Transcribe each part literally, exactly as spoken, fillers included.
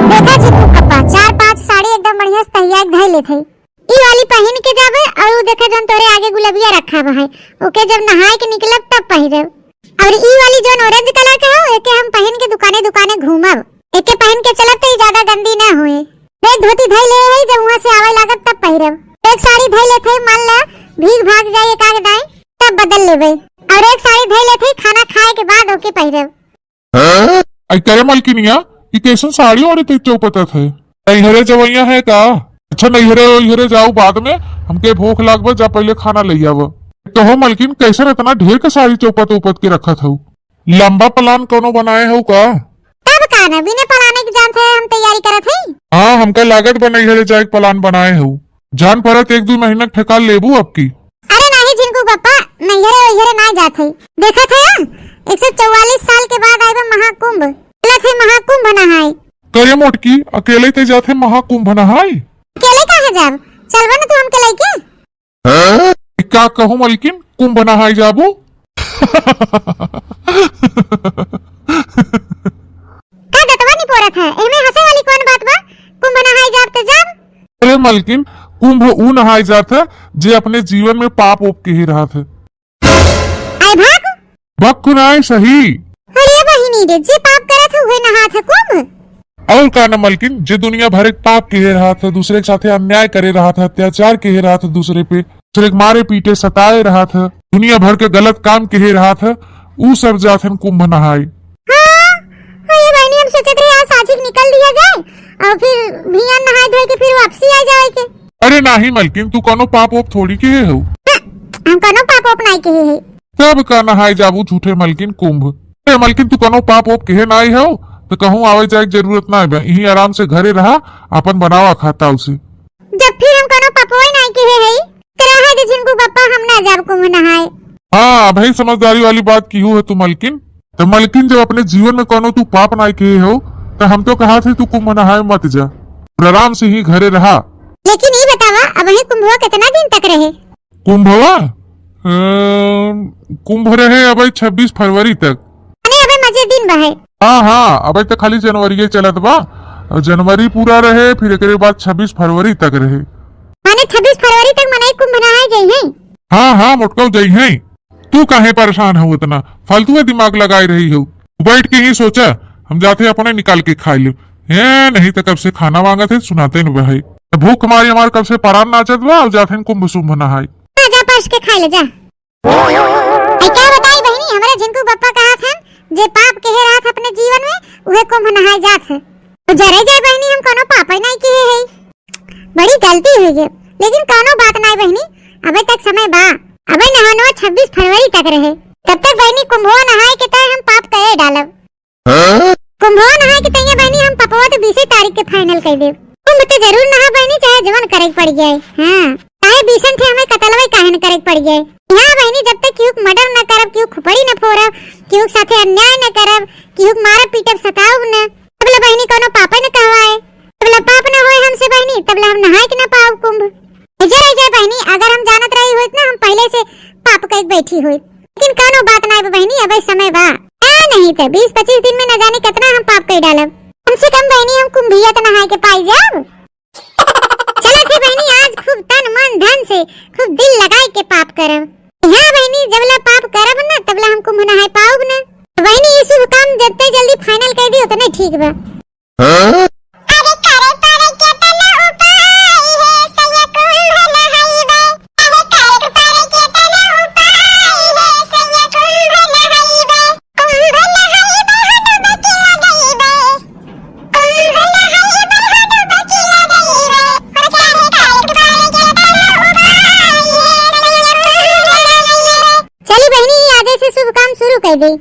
देखा झिनकू पप्पा, चार पांच साड़ी एकदम बढ़िया से तहिया के धइ लेत है। ई वाली पहिन के जाबे, और उ देखे जौन तोरे आगे गुलबिया रखा बा है, ओके जब नहाए के निकलब तब पहिरब। और ई वाली जौन orange colour के हो, एके हम पहिन के दुकाने दुकाने घूमब। एके पहिन के चलब त ई ज्यादा गंदी ना होए। देख धोती धइ ले है, जब वहाँ से आवे लागब तब पहिरब। एक साड़ी धइ लेत है, मान ला भीग भाग जाए एक आध दाई, तब बदल लेबे। और एक साड़ी धइ लेत है, खाना खाए के बाद ओके पहिरब। आई करे मलकिनिया, ई कैसन साड़ी ओढ़े ते चौपतत है? नैहरे जवैया है का? अच्छा नैहरे ओइहरे जाऊ बाद में, हमके भूख लागबे, जा पहले खाना ले आव। कहो मलकिन, कैसन इतना ढेर के साड़ी चौपत उपत के रखत हऊ? लंबा plan कोनो बनाए हऊ का? तब का ना, बिना plan के जानत है हम तैयारी करत हई। हाँ, हमका लागत बा नैहरे जाए के plan बनाए हऊ। जान परत एक दुइ महीना के ठेका लेबू अब की। अरे नाही झिनकू पप्पा, नैहरे ओइहरे ना जात है। देखत है, एक सौ चौवालीस साल के बाद आइबा महाकुंभ। चलत है महाकुंभ नहाए। करे मोटकी, अकेले ते जात है महाकुंभ नहाए? अकेले काहे जाब? चलबा न तू हमके लइके। का कहूँ मलकिन, कुंभ नहाए जाबू? का दतवा निपोरत है? एमे हंसे वाली कौन बात बा? कुंभ नहाए जाब त जाब। अरे मलकिन, कुंभ ऊ नहाए जात है, जे अपने जीवन में पाप ओप किहे रहत है। आए भाग। बक नाय सही। अरे बहिनी रे, जे पाप करत है, उहे नहात है कुंभ। और का न मलकिन, जे दुनिया भर के पाप किहे रहत है, दूसरे के साथे अन्याय करे रहत है, अत्याचार किहे रहत है दूसरे पे, दूसरे के मारे पीटे सताए रहत है, दुनिया भर के गलत काम किहे रहत है, ऊ सब जाथन कुंभ नहाए। हाँ, अरे बहिनी, हम सोचत रहे आज साझी के निकल दिया जाए और फिर भियान नहाए धोए के फिर वापसी आ जाए के। अरे नाही मलकिन, तू कोनो पाप ओप थोड़ी किहे हो। हाँ, हम कोनो पाप ओप नाई किहे है। तब का नहाए जाबू झूठे मलकिन कुंभ। अरे मलकिन, तू कोनो पाप ओप किहे नाई हो, तो कहूँ आवे जाए के जरूरत नाई बा, यहीं आराम से घरे रहा, अपन बनावा खाता उसे। जब फिर हम कोनो पापवे नाई किहे है, तो रहे दे झिनकू पप्पा, हम ना जाब कुंभ नहाए। हाँ, अबही समझदारी वाली बात किहू है तू मलकिन। तो मलकिन, जब अपने जीवन में कोनो तू पाप नाई किहे हो, तो हम तो कहा थे तू कुंभ नहाए मत जा, और आराम से ही घरे रहा। लेकिन ई बतावा, अबही कुंभवा कितना दिन तक रहे? कुंभवा? अम, कुंभ रहे अबे छब्बीस फरवरी तक। अरे अबे मजे दिन बा है। हाँ, हाँ, अबे तो खाली जनवरी चलत बा, और जनवरी पूरा रहे, फिर एकरे बाद छब्बीस फरवरी तक रहे। माने छब्बीस फरवरी तक मनई कुंभ नहाए जइहैं? हाँ, हाँ, मोटकऊ जइहैं। तू काहे परेशान हो इतना? फालतू में दिमाग लगाए रही हो। बैठ के ही सोचा, हम जाते अपने निकाल के खाए ले। ए, नहीं तो कब से खाना मांगत है, सुनाते न भाई। भूख मारी हमार कब से परान नाचत बा, और जाते कुंभ सुंभ नहाए। जा, जा, परस के खाए ले, जा। आई का बताई बहिनी, हमरे झिनकू बप्पा कहत हन, जे पाप किहे रहत अपने जीवन में, उहे कुंभ नहाए जात है। तो जरे जाए बहिनी, हम कोनो पाप ही नहीं किहे है। बड़ी गलती हुई गई, लेकिन कोनो बात नहीं बहिनी, अबे तक समय बा। अबे नहानो छब्बीस फरवरी तक रहे, तब तक बहिनी कुंभवा नहाए के तय हम पाप करे डालब। हाँ? कुंभवा नहाए के तैया बहिनी, हम पपवा तो बीसे तारीख के final कर देब। कुंभ तो जरूर नहा बहिनी, चाहे जवन करे के पड़ जाए। हाँ, चाहे बीसन ठे हमें कतलवे काहे न करे के पड़ जाए। यहाँ बहिनी, जब तक केहू के murder न करब, केहू के खोपड़ी न फोड़ब, केहू के साथे अन्याय न करब, केहू के मारब पीटब सताउब न, तब ले बहिनी कोनो पापे न कहवाए। तब ले पाप न होए हमसे बहिनी, तब ले हम नहाए के न पाउब कुंभ। इधर आ जाए बहिनी, अगर हम जानत रही होइत ना, हम पहले से पाप कइके बैठी होइत। लेकिन कौनो बात नाई बा बहिनी, अबे समय बा। आ नहीं तो बीस पच्चीस दिन में न जाने कितना हम पाप कइ डालब। कम से कम बहिनी हम कुंभिया तो नहाए के पाई जाब। चला थे बहिनी, आज खूब तन मन धन से, खूब दिल लगाए के पाप करब। हाँ बहिनी, जबला पाप करब ना, तबला हम कुंभ नहाए पाउब ना। बहिनी, ये शुभ काम जत्ते जल्दी final कर दी, उतने ठीक बा। हाँ? अरे करे पड़े केतना उपाय हे, सैया कुंभ नहाइबे। अरे करे पड़े केतना उपाय हे, सैया कुंभ नहाइबे। कुंभ नहाइबे हो डुबकी लगइबे। कुंभ नहाइबे हो डुबकी लगइबे। अरे करे पड़े केतना उपाय हे, सैया कुंभ नहाइबे। चली बहिनी, आजे से शुभ काम शुरू कर दे।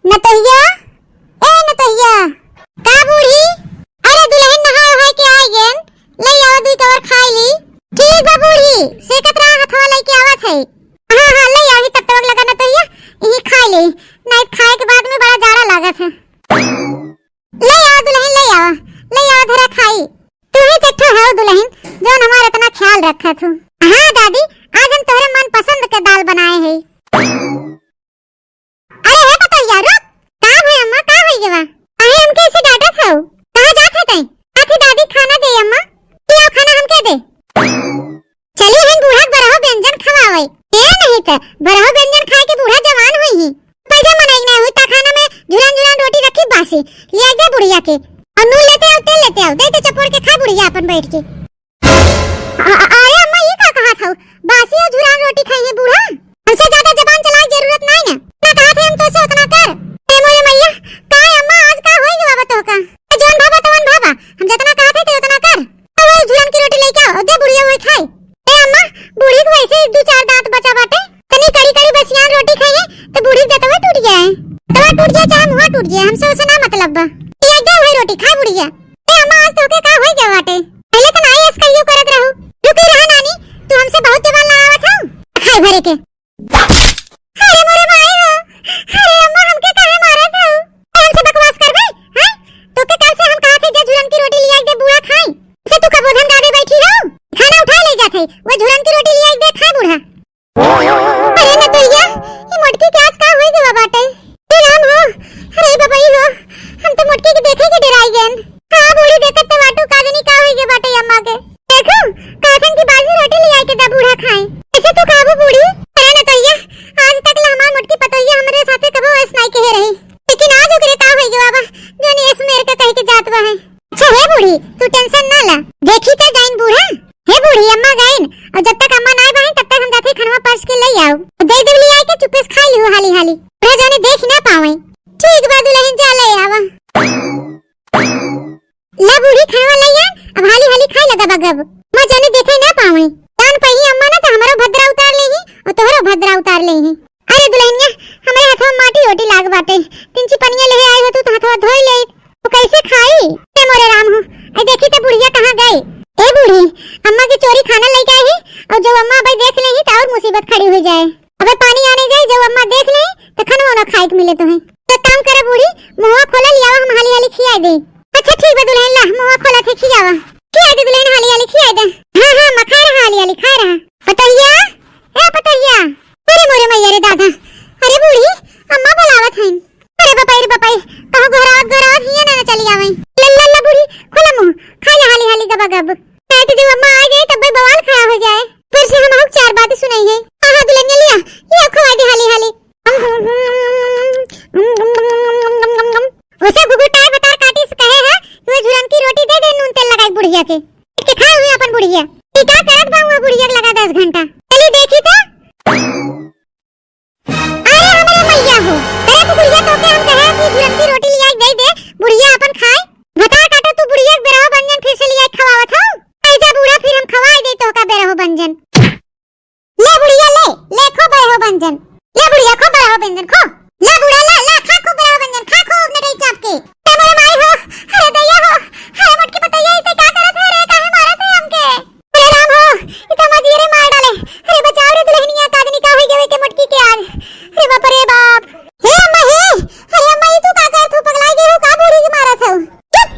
नतोहिया, ए नतोहिया। का बूढ़ी? अरे दुलहिन नहाए वहाए के आइ गेन, लइ आवा दुइ कवर खाइ ली। ठीक बा बूढ़ी, सेकत रहा हथवा लइके आवत है। हाँ, हाँ, लइ आवी तब तक लगा नतोहिया, इही खाइ ले, नाहीं खाए के बाद में बड़ा जाड़ा लागत है। लइ आवा दुलहिन, लइ आवा, लइ आवा धरा खाई। तू ही तो एक ठो हो दुलहिन, जौन हमार इतना ख्याल रखत हू। हाँ दादी, आज हम तोहरे मनपसंद के दाल बनाए है। अरे हे पतोहिया, रुक। लियाइ दे बुढ़िया के। अउर नून लेते आउ, तेल लेते आउ, दे दे चपोर के, खाए बुढ़िया अपन बैठ के। अ-, अ-, अरे अम्मा, ई का कहत हउ? बासी अउर झुरान रोटी खइहैं बूढ़ा? हमसे ज्यादा जबान चलाए जरूरत नाहीं न। ना कहत है हम तोसे उतना कर। ए मोरे मइया, का है अम्मा, आज का होइ गवा बा तोहका? ए जवन भावा तवन भावा, हम जतना कहत है ते उतना कर। अब वही झुरान की रोटी लइके आउ, दे बुढ़िया वही खाए। ए अम्मा, बूढ़ी के वैसे ही दू चार दाँत बचा बाटे, तनी कड़ी कड़ी बसियान रोटी खइहैं, त बूढ़ी के दतवा टूट जाए। दतवा टूट जाए चाहे मुँहा टूट जाए, हमसे उसे ना मतलब बा। लियाइ दे वही रोटी, खाए बुढ़िया। ए अम्मा, आज तोहके का होइ गवा बाटे? पहिले त नाहीं ऐस कहियो करत रहू। रुकी रहा नानी, तू हमसे बहुत जबान लड़ावत हउ। खाए भरे के। अरे मोरे माई हो, अरे अम्मा, हमके काहे मारत हउ? ए, हमसे बकवास करबे, हैं? तोके कल से हम कहत है, जा झुरन की रोटी लियाइ दे, बूढ़ा खाई। से तू कबो धन गादे बैठी हउ? खाना उठाए लइ जात है, वो झुरन की रोटी लियाइ दे, खाए बूढ़ा। अरे नतोइया, ई मोटकी के आज का होइ गवा बाटे? हे राम हो, अरे बबई हो, हम तो मोटकी के देखे के डेराइ गएन। हाँ बूढ़ी, देखत तो बाटू, का जनी का होइ गवा बाटे अम्मा के। देखो, कहथन कि बासी रोटी लियाइ के दा बूढ़ा खाए। ऐसे तू कहबू बूढ़ी? अरे नतोइया, आज तक ला हमार मोटकी पतोइया हमरे साथे कबो ऐस नाहीं कहे रही, लेकिन आज ओकरे का होइ गवा बा, जौन ऐस मेर के कहि के जात बा है। अच्छा हे बूढ़ी, तू tension ना ला, देखी त गइन बूढ़ा। हे बूढ़ी, अम्मा गइन, अउर जब तक अम्मा नाहीं बहिन, तब तक हम जाते खनवा परस के लइ आउ। दे देब लियाइ के, चुप्पे से खाइ लिहु हाली हाली। बूढ़ा जौने देखि ना पावे। ठीक बा दुलहिन, जा लइ आवा। ला बूढ़ी, खनवा लइ आन, अब हाली हाली खाइ लगा बगब। अम्मा जौने देखइ ना पावे। जान पइहीं अम्मा ना त हमरो भद्रा उतार लेही अउर तोहरो भद्रा उतार लेही। अरे दुलहिनिया, हमरे हथवा माटी ओटी लाग बाटे, तिनची पनिया लेहे आइ हो तू त हथवा धोइ लेइत। तू कइसे खाई? ए मोरे राम हो, ए देखी त बुढ़िया कहाँ गइ? ए बूढ़ी, अम्मा के चोरी खाना लइके आइ ही, अउर जउ अम्मा अबइ देख लेही त अउर मुसीबत खड़ी होइ जाए। अबइ पानी आने जाई, जउ अम्मा देख लेही त खनवा ना खाए के मिले तोहे। त एक काम करे बूढ़ी, मुँहवा खोला, लियावा, हम हाली हाली खियाइ देई। अच्छा ठीक बा दुलहिन, ला मुँहवा खोला थे खियावा। खियाइ दे दुलहिन, हाली हाली खियाइ दे। हाँ हाँ अम्मा, खाए रहा, हाली हाली खाए रहा। पतोहिया, ए पतोहिया, अरे मोरे मइया रे दादा, अरे बूढ़ी, अम्मा बोलावत हइन। अरे बपई रे बपई, कहूँ गोहरावत गोहरावत हियाँ ना, ना चली आवइ। लल्ला लल्ला बूढ़ी, खोला मुँह, खाइ ला हाली हाली गबा गब। नाहीं त जब अम्मा आइ जाए तब बवाल खड़ा होइ जाए। फिर से हम चार बातें सुनइहैं। आहा दुलहिनिया लिया, लिया खवाइ दे हाली हाली। ओसे घुघुटाए भतार काटी से कहे है कि वो झुरन की रोटी दे दे, नून तेल लगाइ बुढ़िया के। के खा हुई अपन बुढ़िया। ई का करत बा हुआ बुढ़िया के लगा दस घंटा। चली देखी तो। अरे हमरे मइया हो, अरे कुकुरिया तोके हम कहे कि झुरन की रोटी लियाइ दे दे, बुढ़िया अपन खाए। भतार काटे तू बुढ़िया के बेरहो बंजन फिर से लियाइ खवावत हो। ऐसा बूढ़ा फिर हम खवाइ देई तोहका बेरहो बंजन। ले बुढ़िया ले, ले खो बेरहो बंजन। ले बुढ़िया खो बेरहो बंजन खो। ले बूढ़ा ले, ले खा खो बेरहो बंजन, खा खो अपने टाइम चाप के। ए मोरे माई हो, अरे दैया हो, अरे मोटकी पतैया, इसे का करत है रे, काहे मारत है हमके? अरे राम हो, ई तो मजीरे मार डाले। अरे बचाओ रे दुलहिनिया, काजनी का होई गवे के मोटकी के आज। अरे बाप रे बाप। हे अम्मा हे, अरे अम्मा ई तू का करत हो, पगलाई गई हो का बूढ़ी के मारत हो? चुप,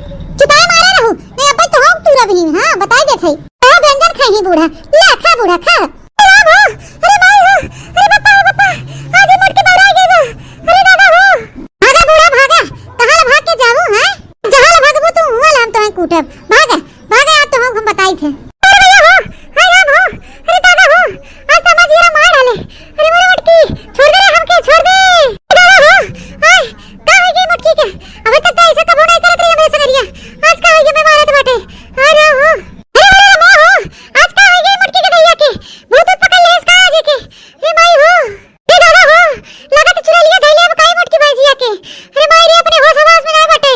चुपाए मारे रहू, नहीं अब्बे तो हम तू रबनी, हाँ बताई देत है। तो व्यंजन खाई ही बूढ़ा, ले खा बूढ़ा खा। अरे राम हो, अरे माई हो, अरे बापा हो बापा, आज ई मोटकी बौराई गई बा, अरे दादा हो। भागा बूढ़ा भागा, कहाँ ला भाग के जाबू हैं? जहाँ ला भागबू तू, हुआँ ला हम तोहे कूटब। भागा, भागा, आज तो हम, हम बताई थे। अरे भैया हो, हाय राम हो, अरे दादा हो, आज तो हमार जीरा मार डाले। अरे मोरे मटकी, छोड़ दे रे हमके, छोड़ दे। अरे दादा हो, हाय, का हो गई मटकी के? अबे तक तो ऐसा कबो नहीं करत रही हमरे संगरिया। आज का हो गई, मैं मारत बाटे। हाय राम हो, अरे अरे राम हो, आज का हो गई मटकी के दैया के? भूत ऊत पकड़ ले इसका आज के। हे माई हो, हे दादा हो, लागत चुड़ैलिया धइले अब काई मोटकी भैंसिया के। अरे माई रे, अपने होश हवास में ना बाटे।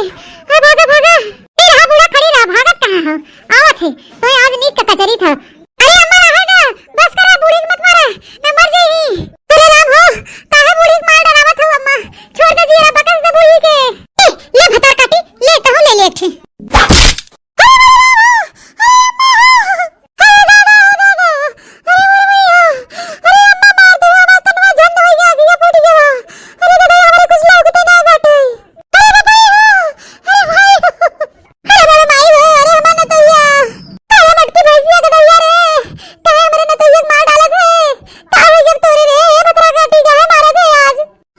अरे भागा, भागा। ए रहा बूढ़ा, खड़ी रहा, भागत कहाँ हो? आवत है, तो आज नीक का कचरी था। अरे अम्मा रहा ना, बस करा, बूढ़ी के मत मारा, ना मर जाई। अरे राम हो, काहे बूढ़ी के मार डरावत हो अम्मा? छोड़ दे जिया, बकस दे बूढ़ी के। ए, ले भतार काटी, ले, तहूँ ले ले एक ठे।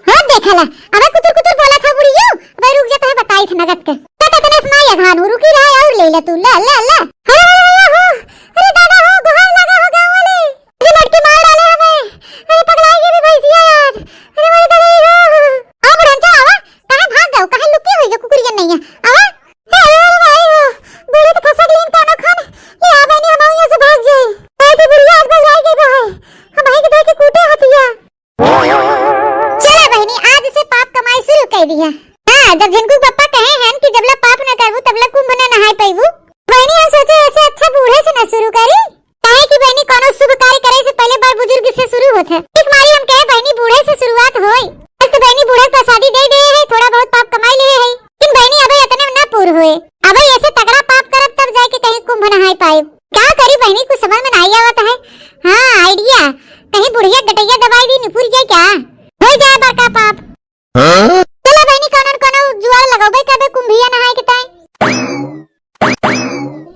हाँ, देखा ला, अबे कुतुर कुतुर बोला था बुढ़ियो, अबे रुक जा, तोहे बताई थे नगद के। तो ततने से माई अघान हो, रुकी रहा और ले ले तू, ले, ले, ले। अरे, अरे, अरे, हो, अरे दादा हो, गोहार लगा हो गाँव वाले। अरे मटकी मार डाले हमें, अरे पगलाई गई भी भैंसिया आज, अरे मेरे दादा हो। आओ बुढ़न, चल आवा, कहाँ भाग गए, कहाँ लुकी हुई है कुकुर कह दिया। हाँ, जब झिनकू पप्पा कहे हैं कि जबला पाप न करबू, तबला कुंभ न नहाए पैबू। बहनी, हम सोचे ऐसे अच्छा बूढ़े से न शुरू करी। काहे कि बहनी, कोनो शुभ कार्य करे से पहले बड़ बुजुर्ग से शुरू होत है। एक मारी हम कहे बहनी, बूढ़े से शुरुआत होई। बस तो बहनी, बूढ़े के प्रसादी दे दे है, थोड़ा बहुत पाप कमाई लिए है। लेकिन बहनी, अबे इतने में ना पूर होए। अबे ऐसे तगड़ा पाप करब तब जाके कहीं कुंभ नहाए पाए। का करी बहनी, कुछ समझ में नहीं आवत है। हाँ, idea, कहीं बुढ़िया गटैया दबाई दी, निपुर जाए क्या? हो जाए बड़का पाप। हाँ? चलो बहनी, कौनो न कौनो जुआर लगाओ भाई, कबे कुंभिया नहाए के ताई।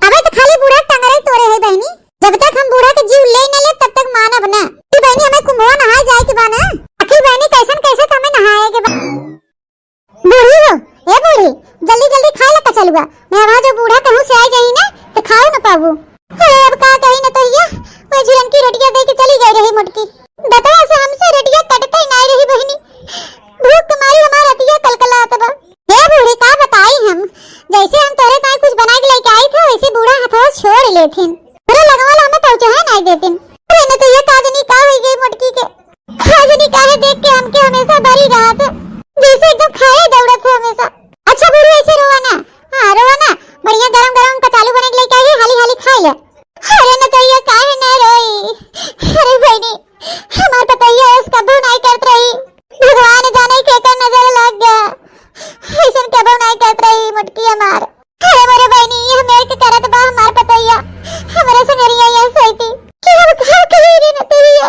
अबे तो खाली बूढ़ा टंगरे तोरे है बहनी, जब तक हम बूढ़ा के जीव ले न ले तब तक मानब ना। कि बहनी हमें कुंभवा नहाए जाए के बा ना। आखिर बहनी कैसन कैसे तो हमें नहाए के बा। बूढ़ी हो, ए बूढ़ी, जल्दी जल्दी खाए ला कचलुआ। मैं वहाँ जो बूढ़ा कहूँ से आ जाई ना तो खाओ न पाबू। अरे अब का कही न तो ये, वो झुलन की रोटियां दे के चली गई रही मोटकी। दतवा से हमसे रोटियां कटते ही नहीं रही बहनी। भूख के मारी हमार रतिया कलकलात बा। हे बूढ़ी, का बताई हम, जैसे हम तोरे ताई कुछ बना के लेके आई थे, वैसे बूढ़ा हथवा छोड़ लेथिन। तोरे लगवा ला हमें पहुँचे है नहीं देतिन। अरे न तो ये का जनी का हो गई मोटकी के। का जनी काहे देख के हमके हमेशा बरी रहत, जैसे एकदम खाए दौड़त है हमेशा। अच्छा बूढ़ी, ऐसे रोवा ना, हाँ रोवा ना, बढ़िया गरम गरम कचालू बने के लेके आई, हाली हाली खाए ले। अरे न तो ये काहे न रोई। अरे बहनी, हमार पतोहिया ऐस कबो नहीं करत रही। भगवान जाने केकर नजर लग गया। ऐसन कबो नहीं करत रही मोटकी हमार। अरे मोरे बहनी, ये मेर के करत बा हमार पतोहिया। हमरे संगरिया ये सोईती कि हम का कही रे नतुरिया।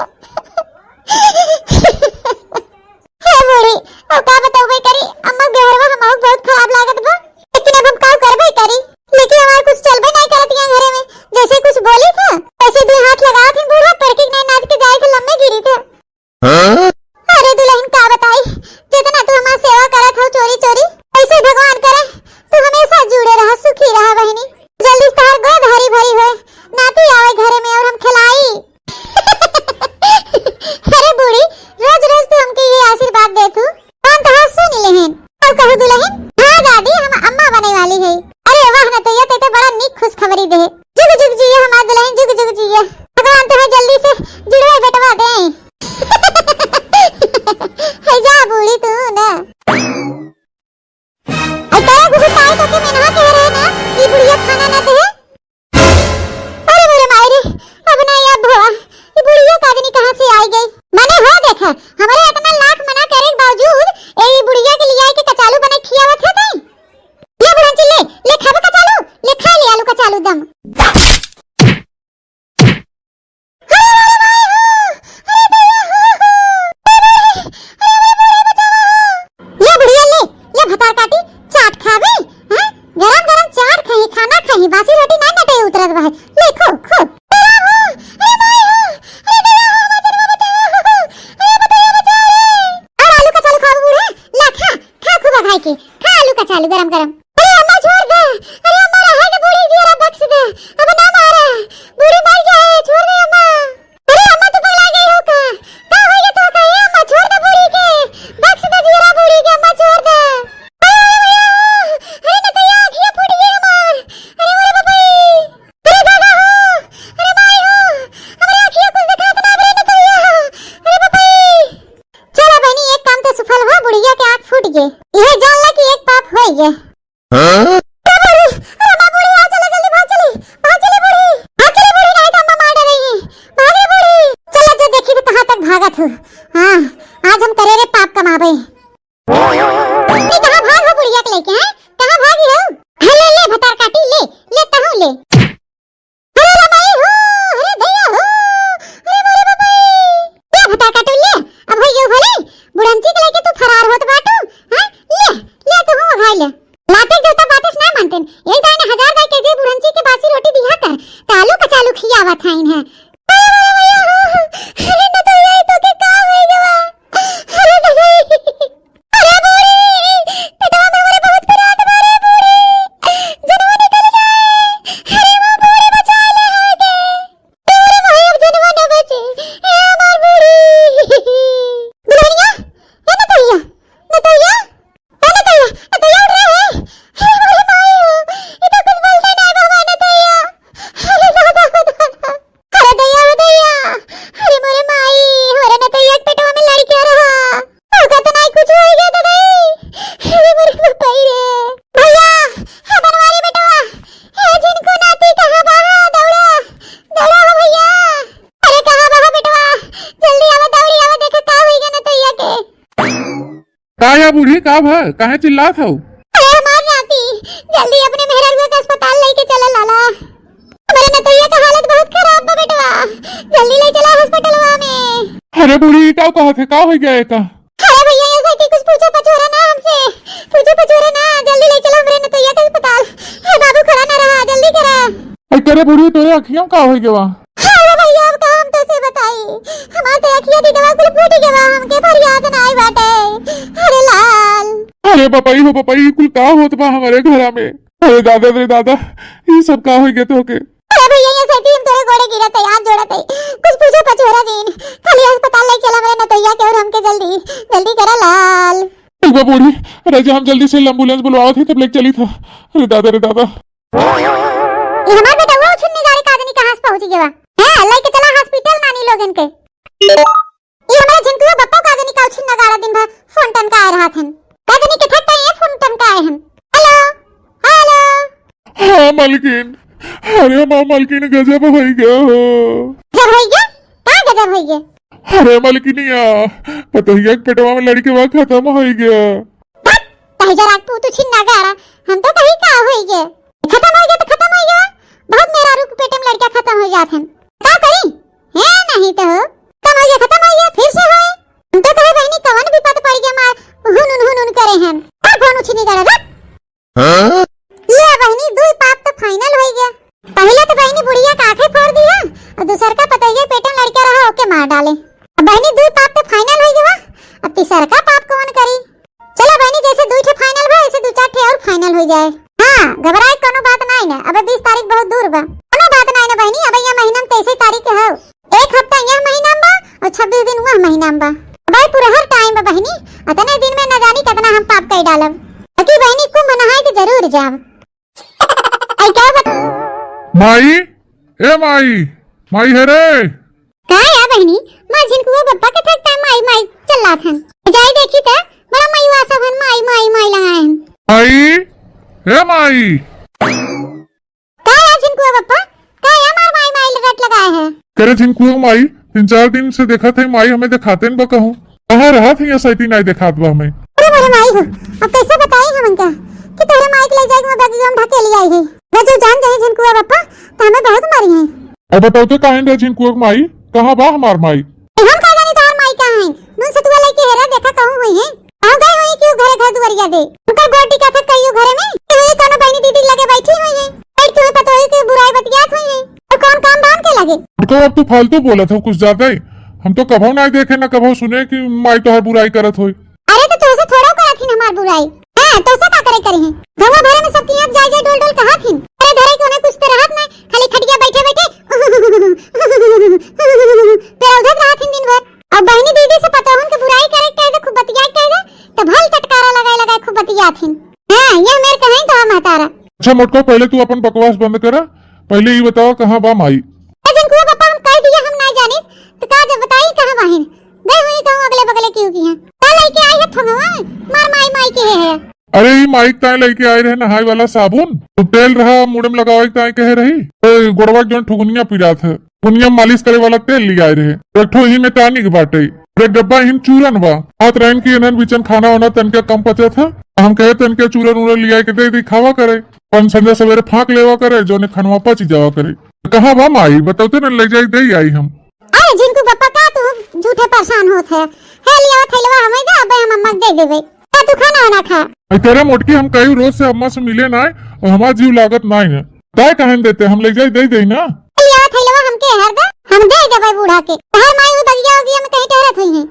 हे बूढ़ी, अब का बतौबे करी, अम्मा बेहरवा हमहू बहुत खराब लागत बा। लेकिन अब हम का करबे करी, लेकिन हमार कुछ चलबे नहीं करत यहाँ घरे में। जैसे कुछ बोली था, वैसे दो हाथ लगावत हन बूढ़ा, पड़के नहीं नाच के जाए थे, लम्बे गिरी थे। हाँ? अरे दुल्हन का बताई, जितना तू हमार सेवा करत हो चोरी चोरी, ऐसे भगवान करे तू हमेशा जुड़े रहा, सुखी रहा बहनी। जल्दी से तोहार गोद हरी भरी होए, नाती आवे घरे में और हम खिलाई। अरे बूढ़ी, रोज रोज तू हमके ये आशीर्वाद दे तू, हम तोहार सुन लेहन। अब कहू दुल्हन? हाँ दादी, हम अम्मा बने वाली है। अरे वाह नतुइया, ते तो बड़ा नीक खुशखबरी दे। जुग जुग जिया हमार दुल्हन, जुग जुग जिया। भगवान तुम्हें जल्दी से जुड़वा बेटवा दे। है जा बूढ़ी तू ना। आई तारा गुगु ताई तो के मेनहा कह रहे ना, ई बुढ़िया खाना ना दे। अरे मोरे माई रे, अब ना या भवा, ई बुढ़िया का जनी कहाँ से आई गई? मने हो देखा, हमरे इतना लाख मना करे के बावजूद ए ई बुढ़िया के लिया के कचालू बना खियावत है तई। ले बुढ़न चिल्ले, ले खाबो कचालू, ले खा ले आलू कचालू दम। अरे मोरे माई हो, अरे दैया हो, हो, ए बूढ़ी, अरे हमरे बूढ़ी बचावा हो। ये बुढ़िया ले, ले भतार काटी, चाट खाबे, हैं? गरम गरम चाट खाई, खाना खाई, बासी रोटी ना नटे उतरत बा। ले खो, खो। अरे राम हो, अरे माई हो, अरे दैया हो, हमार जनवा बचावा हो, अरे बतैया बचा रे। और आलू कचालू खाबो बूढ़ा, ला खा, खा खूब खाई के, खा आलू कचालू गरम गरम। अरे अम्मा छोड़ दे, अरे अम्मा रहे के बूढ़ी जियरा बख्श दे, अब ना मारा, बूढ़ी मर जाए, छोड़ दे अम्मा। अरे अम्मा तू पगला गई हो का? का हो गया तो का? ए अम्मा छोड़ दे बूढ़ी के, बख्श दे जियरा बूढ़ी के, अम्मा छोड़ दे। अरे अरे भैया, अरे नतैया आँखिया फूट गई हमार, अरे मोरे बबई, अरे दादा हो, अरे माई हो, हमरे आँखिया कुछ दिखात ना, अरे नतैया, अरे बबई। चला बहनी, एक काम तो सुफल हो, बुढ़िया के आँख फूट गए। यह जान ला कि एक पाप हो गए। हाँ? अरे बाबू, अरे बाबू, अरे आ चला जल्दी, भाग चली, भाग चली बूढ़ी, भाग चली बूढ़ी, नहीं तो अम्मा मार डालेगी। भाग रे बूढ़ी, चला जो देखी तो कहाँ तक भागत हो। हाँ, आज हम करे रे पाप कमावे। ये कहाँ भाग हो बुढ़िया के लेके, हैं? कहाँ भागी हो? हाँ, ले, ले, भतार काटी, ले, ले, तहूँ ले। अरे रे माई हो, अरे दैया हो, अरे मोरे बाबा। ले भतार काटू ले, अब होई गयो भले, बुढ़ंची के लेके तू फरार होत बाटू, हैं? ले, ले तू हूँ भाई ले। लाते जूता बातिस ए, का भा, काहे चिल्लात हऊ? अरे हमार नाती, जल्दी अपने मेहररुआ के अस्पताल लेके चला लाला। हमरे नतैया का हालत बहुत खराब बा बेटवा, जल्दी ले चला हॉस्पिटलवा में। अरे बूढ़ी, ई का कहत है, का होइ गया एका? अरे भैया, ये साथी कुछ पूछो पछोरा ना हमसे, पूछो पछोरा ना, जल्दी ले चला हमरे नतैया के अस्पताल। हे बाबू, खड़ा ना रहा, जल्दी करा। अरे करे बूढ़ी, तोरे अखियों का होइ गवा? अरे भैया, अब का हम तोसे बताई, हमार तो अखिया दिदवा कुल फूट गवा, हमके फरियाद नाई बाटे। अरे लाल। अरे बपई हो बपई, ई कुल का होत बा हमरे घरा में? अरे दादा रे दादा, ई सब का होइ गया तोके? अरे भैया, ये साथी हम तोरे गोड़े गिरत है, हाथ जोड़त है, कुछ पूछो पछोरा जिन, खाली अस्पताल लेके चला हमरे नतैया के और हमके जल्दी, जल्दी करा लाल। एक बार बूढ़ी, अरे जो हम जल्दी से एम्बुलेंस बुलवावत है तब लेके चली था। अरे दादा रे दादा। ये हमार बेटा वो छिन्नी गाड़ी का आदमी कहाँ से पहुँच गया? हैं, लेके चला हॉस्पिटल नानी लोगन के। ये हमारे झिनकुआ बप्पा का आदमी का छिन्ना गाड़ा दिन भर फोन टनकाए रहत हन। का जानी के थक ये फोन टनकाए हन। हेलो, हेलो। हाँ मलकिन, अरे माँ मलकिन गजब होइ गया हो। गजब होइ गया? का गजब होइ गया? अरे मलकिनिया, पतोहिया के पेटवा में लड़के बा खत्म होइ गया। तही जरा तू तू छिन्ना गाड़ा, हम तो कहीं का होई गे। खत्म होई गे तो खत्म होई गे, बहुत मेहरारू के पेट में लड़का खत्म होई जात हन। का करी? हे नहीं तो हो, खत्म होई गे, खत्म होई गे, फिर से होए। हम तो कहे बहनी कवन विपत पड़ गया मार, हुन हुन हुन हुन करे हन। का फोन उछनी करे रख। हाँ? ये बहनी दुई पाप तो फाइनल होई गे। पहले तो बहनी बुढ़िया का आंखें फोड़ दी है, और दूसर का पतोहिया पेट में लड़का रहा ओके मार डाले। अब बहनी दुई पाप तो फाइनल होई गे बा, अब तीसर का पाप कौन करी? चला बहनी, जैसे दुई ठे फाइनल बा, ऐसे दू चार ठे और फाइनल होइ जाए। हाँ, घबराए कोनो बात नाई ना, अबे बीस तारीख बहुत दूर बा। कोनो बात नाई ना बहनी, अबे यह महीना में तेईस तारीख के हौ। एक हफ्ता यह महीना में बा और छब्बीस दिन वह महीना में बा। अबे पूरा हर टाइम बा बहनी, अतने दिन में न जानी कितना हम पाप कई डालब। बाकी बहनी कुंभ नहाए के जरूर जाब। आई क्या बता? माई, ए माई, माई है रे। का या बहनी, माँ झिनकुआ बप्पा के थक ता माई माई चिल्लात हन। जाई देखी त बड़ा माई वासा हन, माई माई माई लगाए हन। माई, ए माई। का या झिनकुआ बप्पा, का या मार माई माई रट लगाए है? करे झिनकुआ माई, तीन चार दिन से देखत है माई हमें देखाते न बा कहूँ। कहाँ रहत है या सैती नाई देखात बा हमें। अरे मोरे माई हो, अब कैसे बताई हम इनका कि तोरे माई के ले जाए के मैं बैग में ढकेली आई है। अगर जो जान जाए झिनकुआ बप्पा, तो हमें बहुत मारी है। अब बताओ तो काहे रे झिनकुआ माई, कहाँ बा हमार माई? हम का जानी तोहार माई कहाँ है? नून सतुआ लेके हेरा देखा कहूँ हुई है। कहूँ गए हुई क्यों घरे घर दुआरिया दे? उनकर गोटी का था कहियो घरे में? कि हुई कोनो बहनी दीदी लगे बैठी हुई है। बैठ के हुई पतोही की बुराई बतियात हुई है। और कौन काम धाम के लगे? तो अब तू फालतू बोलत हो कुछ ज्यादा ही। हम तो कभो ना देखे ना कभो सुने कि माई तोहर बुराई करत होई। अरे तो तोसे थोड़ा करत हिन हमार बुराई। हाँ, तोसे का करे करी है? गंगा भरे में सबकी आँख जाए जाए डोल डोल कहत हिन। अरे धरे के उन्हें कुछ तो रहत ना, खाली खटिया बैठे बैठे पेरौधत रहत हिन दिन भर। और बहनी दीदी से पतोहन के बुराई करे के कह दे, खूब बतियाए के कह दे, तो भल चटकारा लगाए लगाए खूब बतियात हिन। हाँ, ये मेर कहीं तो हम हतारा। अच्छा मोटको, पहले तू अपन बकवास बंद करा, पहले ये बताओ कहाँ बा माई? ए झिनकुआ बप्पा, हम कह दिया हम ना जाने, तो का जब बताई कहाँ बाहिन? गए हुई कहूँ अगले बगले की होगी हैं। का लेके आई है थंगवा? मार माई माई के है। अरे ई माई के ताई लेके आए रहे नहाए वाला साबुन, तो तेल रहा मुड़े में लगावे के ताई कहे रही। ए, गोड़वा के जौन ठुकुनिया पिरात है, ठुकुनिया मालिश करे वाला तेल ले आए रहे। एक ठो ही में tonic बाटे, एक डब्बा ही में चूरन बा। हाथ रहन की इन्हन बीचन खाना वाना तनके कम पचत है। हम कहे तनके चूरन उरन ले आए के दे दी, खावा करे। अपन संझा सवेरे फाँक लेवा करे, जौने खनवा पच जावा करे। कहाँ बा माई? बतौते न ले जाई, दे आई हम। अरे झिनकू बप्पा, का तू झूठे परेशान होत है? हे लिया थैलवा हमें दे, अबे हम अम्मा के दे देबे। का तू खाना वाना खा? अरे तेरे मोटकी, हम कई रोज से अम्मा से मिले नाय और हमार जीव लागत नाय है। काय कहन देते, हम ले जाई, दे देई ना। लिया थैलवा हमके हर दे, हम दे देबे बूढ़ा के। तोहर माई वो बगिया उगिया में कहीं टहरत हुई है।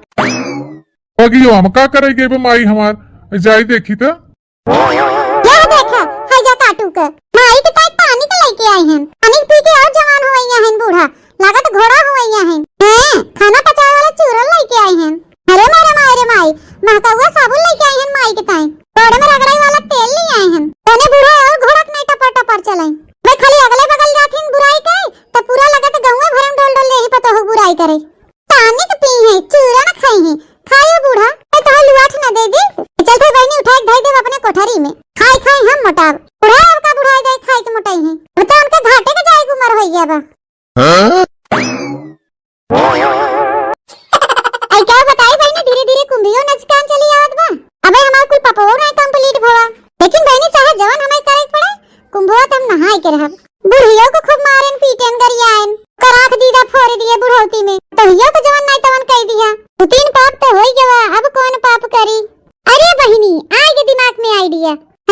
बगिया हम का करे गेबे माई हमार, जाई देखी त। यह देखा, है जा काटू के। माई के ताई tonic लेके आई हन। Tonic पी के और जवान हो गई हन बूढ़ा। लागत घोड़ा हो गई हन। हैं, खाना पचाए वाला चूरन लेके आई हन। अरे मारे माई रे माई, महकौआ साबुन लेके आई हन माई के ताई। गोड़ में रगड़े वाला तेल ले आई हन। तने बूढ़ा और घोड़क नहीं टपर टपर चलाई। मैं खाली अगले बगल जाथिन बुराई करे, तो पूरा लगत गौवा भर में डोल डोल ले ही पतोह बुराई करे। Tonic पी है, चूरन खाई है, खायो बूढ़ा, मैं तोहार लुआठ न दे दी। चल थे बहनी, उठाए के धई देब अपने कोठरी में। खाई खाई हम मोटाब। बूढ़ा अब का बुढ़ाई जाए, खाई के मोटाई है। अब तो उनके घाटे के जाए के उम्र होई गया बा। हाँ? आई क्या बताई बहनी, धीरे धीरे कुंभियो नजकान चली आवत बा।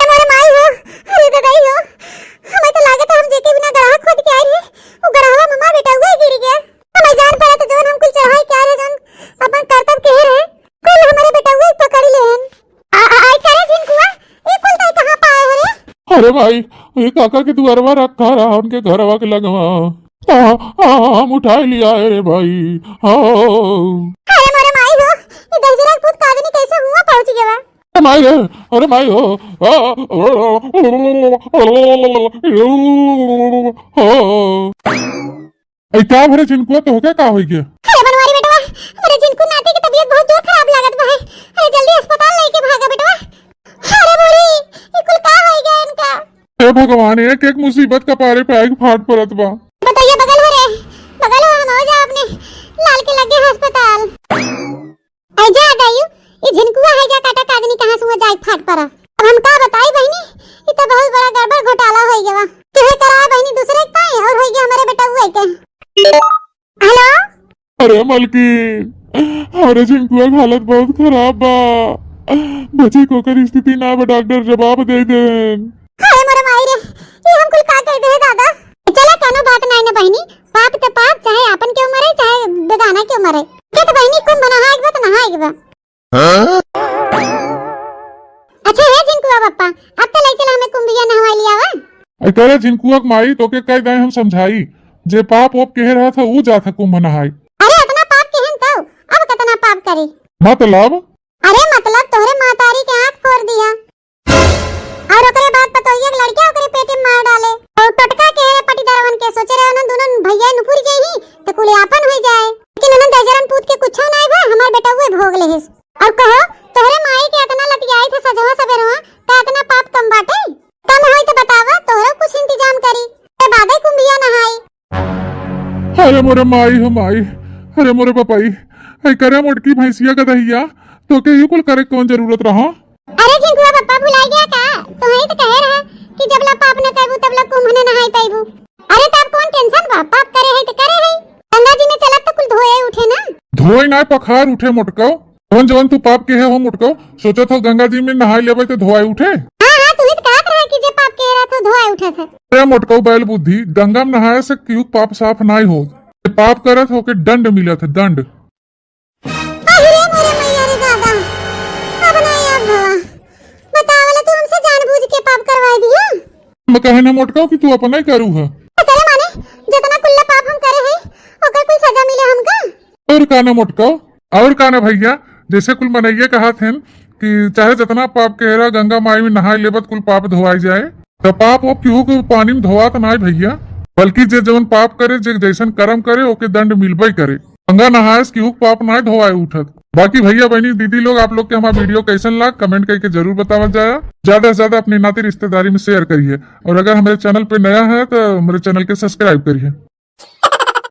हमारे माई हो, अरे ददाई हो, हमें तो लागत है हम जेके बिना गड़हा खोद के आए रहे, वो गड़हवा में हमार बेटउआ गिर गया। हमें जान पड़ा तो जौन हम कुल चढ़ाई के आए रहे, जौन अपन करतब कहे रहे, कुल हमारे बेटउआ पकड़ लेहन। आ, आ, आई करे झिनकुआ, ये कुल तई कहाँ पाए हो रे? अरे भाई, ये काका के दुआरवा रखा रहा उनके घरवा के लगवा। आ, आ, हम उठाए लिया है रे भाई। हाँ। अरे मोरे माई हो, ये दहिजरा के पूत काजनी कैसे हुआ पहुँच गया? अरे माई रे, अरे माई हो। आ, आ, ए, का भरे झिनकुआ, तोहके का होई गया? अरे बनवारी बेटवा, अरे झिनकू नाती के तबीयत बहुत जोर खराब लागत बा है। अरे जल्दी अस्पताल लेके भागा बेटवा। अरे बूढ़ी, ये कुल का होई गया इनका? हे भगवान, एक एक मुसीबत कपारे पे आइके फाट परत बा। बताइए बगल हो रे, बगल हो, हम हो जा अपने लाल के लगे अस्पताल। ऐ जा दायू, ई झिनकुआ है जा काटा काजनी कहाँ से हुआ जाए फाट परा। अब हम का बताई बहिनी, ई तो बहुत बड़ा गड़बड़ घोटाला होई गवा। तुहे कराए बहिनी दूसरे के पाए और होई गया हमारे बेटउआ के। हेलो। अरे मलकिन, अरे झिनकुआ के हालत बहुत खराब बा, बचे के ओकर स्थिति ना बा, डॉक्टर जवाब दे देन। हाय मोरे माई रे, ये हम कुल का कर दे दादा। चला कोनो बात नाई ना बहिनी, पाप त पाप, चाहे आपन के उम्र है चाहे बेगाना के उम्र है। के त बहिनी कुंभ नहाए के बा त नहाए के बा। अच्छा हे झिनकुआ पप्पा, अब त ले चला हमें कुंभिया नहवाई लियावा। अरे करे झिनकुआ के माई, तोके कई दाई हम समझाई, जे पाप ओप केहे रहत ह ऊ जात ह कुंभ नहाई। अरे अतना पाप केहन तौ, अब कतना पाप करी। मतलब? अरे मतलब तोहरे महतारी के आँख फोर दिया। और ओकरे बाद पतोहिया के लड़किया ओकरे पेटे में मार डाले। और टोटका के रे पटीदारवन के सोचे रहे उन्हन दोनों भैया नुपुर जाई ही तो कुल आपन हो जाए, लेकिन उन्हन दजरन पूत के कुछो नाई भा, हमार बेटउए भोग लेहिस। और कहो, तोहरे माई के अतना लतियाई थे सजवा सबेरवा, का अतना पाप कम बाटे? कम होई तो बतावा, तोहरो कुछ इंतजाम करी, ते बादे कुंभिया नहाई। अरे मोरे माई हो माई, अरे मोरे पपाई, ऐ करे मोटकी भैंसिया का दहिया, तोके यू कुल करे कौन जरूरत रहा? अरे झिनकुआ पप्पा भुलाई गया का? तोहई तो कहे रहा कि जब ला पाप न करबू तब ला कुंभ न नहाई पाइबू। अरे तब कौन टेंशन बा, पाप करे है तो करे है। गंगा जी में चलब तो कुल धोए उठे ना। धोए ना पखार उठे मोटकव। जवन जवन तू पाप केहे हो मोटकव, सोचत हो गंगा जी में नहाई लेबे तो धोए उठे। हाँ हाँ, तू ही तो कहत रहे कि जे पाप केहे रहा तो धोए उठे थे। अरे मोटकव बैल बुद्धि, गंगा में नहाए से क्यों पाप साफ नाई हो। जे पाप करत हो के दंड मिलत है, दंड। अरे मोरे मैया रे दादा, अब नाई अब भवा। बतावला तू हमसे जानबूझ के पाप करवाई दिया। हम कहे ना मोटकव कि तू अपना ही करू है। करे माने, जितना कुल्ला पाप हम करे हैं, ओकर कोई सजा मिले हमका? और का ना मोटकव, और का ना भैया, जैसे कुल मनैया कहत हैं कि चाहे जितना पाप केहे रहा गंगा माई में नहाए लेबत कुल पाप धोआई जाए, तो पाप वो केहू के पानी में धोआत नाई भैया, बल्कि जे जवन पाप करे, जे जैसन कर्म करे, ओके दंड मिलबे करे। गंगा नहाए से केहू के पाप नाई धोआए उठत। बाकी भैया बहनी दीदी लोग, आप लोग के हमारा वीडियो कैसन लाग, कमेंट करके जरूर बतावल जाए। ज्यादा से ज्यादा अपने नाते रिश्तेदारी में शेयर करिए, और अगर हमारे चैनल पे नया है तो हमारे चैनल के सब्सक्राइब करिए।